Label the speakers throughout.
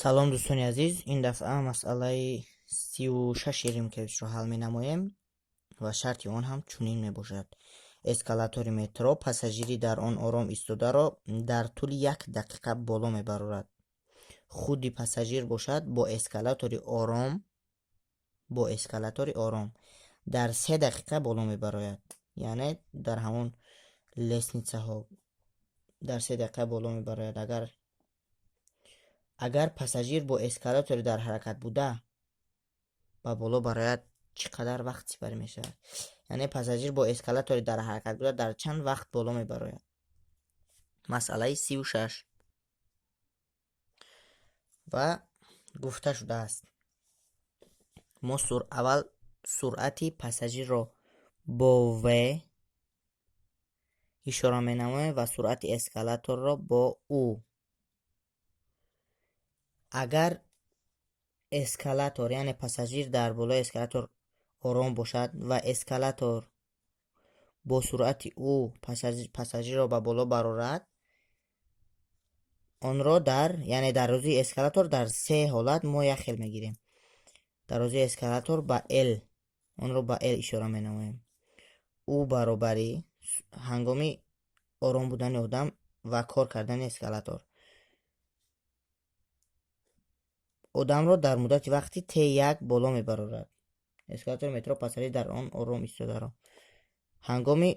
Speaker 1: Салом, дӯстони азиз. Ин дафъа масъалаи 36-и Римкевичро ҳал менамоем ва шарти он ҳам чунин мебошад. Эскалатори метро пассажири дар он ором истодаро дар тӯли як дақиқа боло мебарорад. Худи пассажир бошад, бо эскалатори ором дар 3 дақиқа боло мебарояд, яъне дар ҳамон лестницаҳо дар 3 дақиқа боло мебарояд. Агар пассажир бо эскалатори дар ҳаракат буда ба боло барояд, чӣ қадар вақт сипарӣ мешавад? Яъне пассажир бо эскалатори дар ҳаракат буда дар чанд вақт боло мебарояд? Масъалаи 36. Ва гуфта шудааст, мо аввал суръати пассажирро бо в ишора менамоем ва суръати эскалаторро бо у. Агар эскалатор, яъне пассажир дар болои эскалатор ором бошад ва эскалатор бо суръати у пассажирро ба боло барорад, онро дар, яъне дарозии эскалатор дар се ҳолат мо як хел мегирем. Дарозии эскалатор ба л, онро ба л ишора менамоем. У баробари ҳангоми ором будани одам ва кор кардани эскалатор одамро дар муддати вақти т1 боло мебарорад. Эскалатори метро пассажир дар он ором истодаро ҳангоми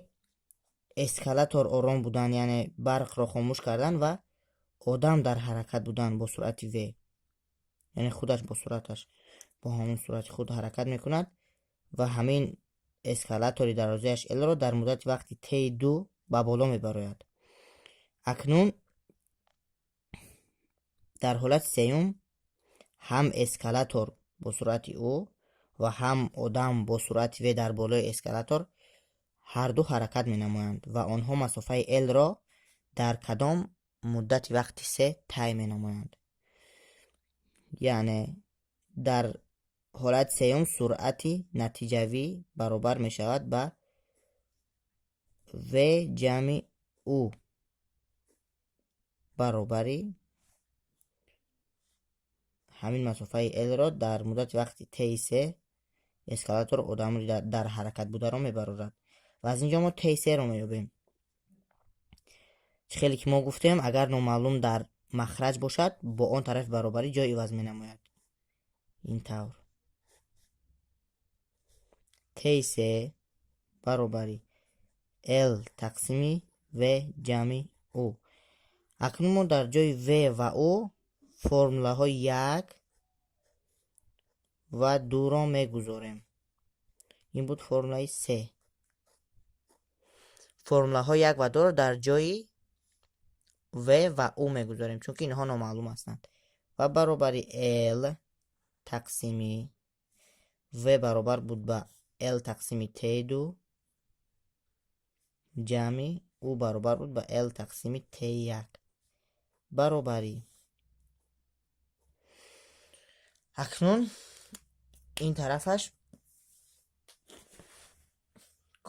Speaker 1: эскалатор ором будан, яъне барқро хомӯш кардан, ва одам дар ҳаракат будан бо суръати в, яъне худаш бо суръаташ, бо ҳамон суръати худ ҳаракат мекунад ва ҳамин эскалатори дарозиаш л-ро дар муддати вақти т2 ба боло мебарояд. Акнун дар ҳолати сеюм ҳам эскалатор бо суръати ӯ ва ҳам одам бо суръати в дар болои эскалатор ҳарду ҳаракат менамоянд ва онҳо масофаи л-ро дар кадом муддати вақти се тай менамоянд? Яъне дар ҳолати сеюм суръати натиҷавӣ баробар мешавад ба в ҷамъи у баробари ҳамин масофаи л-ро дар муддати вақти ти се эскалатор одамро дар ҳаракат бударо мебарорад. Ва аз ин ҷо мо ти серо меёбем. Чӣ хеле ки мо гуфтем, агар номаълум дар махраҷ бошад, бо он тарафи баробарӣ ҷой иваз менамояд. Ин тавр ти се баробари л тақсими в ҷамъи у. Акнун мо дар ҷои в ва у формулаҳои як ва дуро мегузорем. Ин буд формулаи се. Формулаҳои як ва дуро дар ҷои в ва у мегузорем, чунки инҳо номаълум ҳастанд. Ва баробари л тақсими в баробар буд ба л тақсими т2 ҷамъи у баробар буд ба л тақсими т1 баробари. Акнун ин тарафаш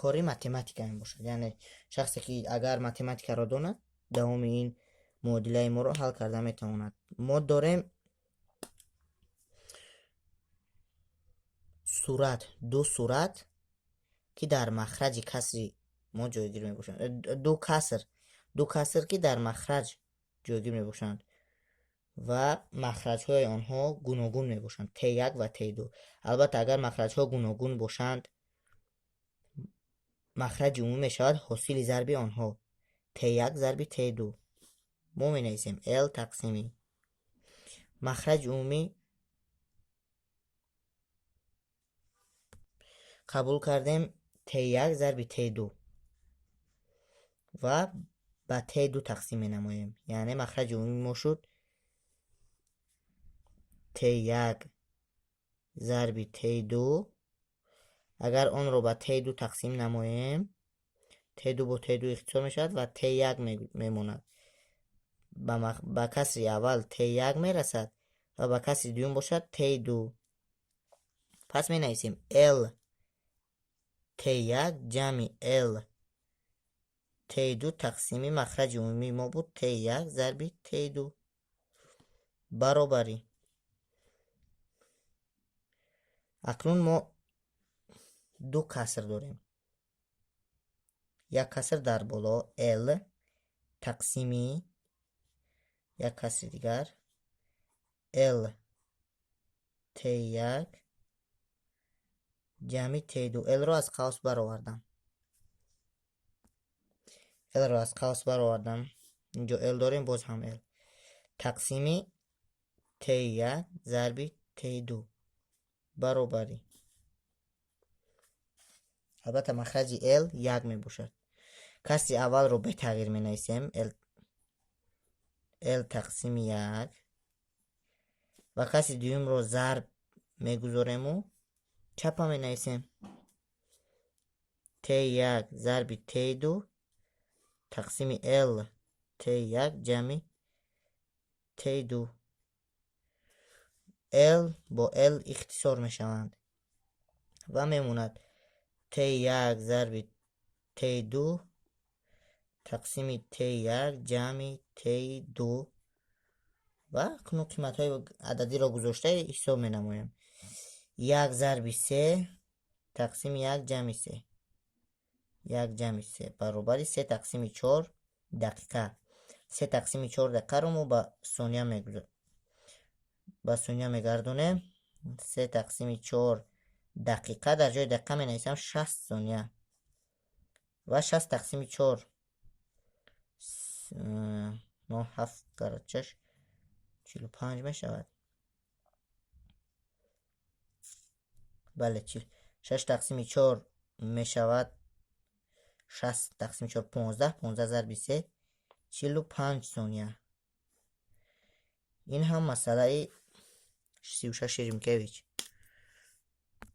Speaker 1: кори математика мебошад, яъне шахсе ки агар математикаро донад, давоми ин муодилаи моро ҳал карда метавонад. Мо дорем сурат, ду сурат, ки дар махраҷи касри мо ҷойгир мебошанд, ду каср, ки дар махраҷ ҷойгир мебошанд ва махраҷҳои онҳо гуногун мебошанд: т1 ва т2. Албатта, агар махраҷҳо гуногун бошанд, махраҷи умумӣ мешавад ҳосили зарби онҳо: т1 зарби т2. Мо менависем л тақсими махраҷи умумӣ қабул кардем т1 зарби т2 ва ба т2 тақсим менамоем, яъне махраҷи умумии мо шуд т1 зарби т2. Агар онро ба т2 тақсим намоем, т2 бо т2 ихтисор мешавад ва т1 мемонад. Ба касри аввал т1 мерасад ва ба касри дуюм бошад т2. Пас менависем л т1 ҷамъи л т2 тақсими махраҷи умумии мо буд т1 зарби т2. Баробарӣ. Акнун мо ду каср дорем. Як каср дар боло L тақсими як касри дигар L T1 ҷамъи T2. L-ро аз қавс баровардам. L-ро аз қавс баровардам. Инҷо L дорем, боз ҳам L. Тақсими T1 зарби T2 баробарӣ. Албатта, махраҷи L як мебошад. Касри аввалро бетағйир менависем. L тақсими як ва касри дуюмро зарб мегузорему чапа менависем. T1 зарби T2 тақсими L T1 ҷамъи T2. L бо L ихтисор мешаванд ва мемонад T1 зарби T2 тақсими T1 ҷамъи T2 ва акнун қиматҳои ададиро гузошта ҳисоб менамоем. Як зарби се тақсими як ҷамъи се, як ҷамъи се баробари се тақсими чор дақиқа. Се тақсими чор дақиқаро мо ба сония мегардонем. Се тақсими чор дақиқа, дар ҷои дақиқа менависам 60 сония ва 60 тақсими чор но ҳафт карат шаш 45 мешавад. Бале, шаш тақсими чор мешавад 60 тақсими чор 15, 15 зарби се 45 сония. Ин ҳам масъалаи 36 Римкевич.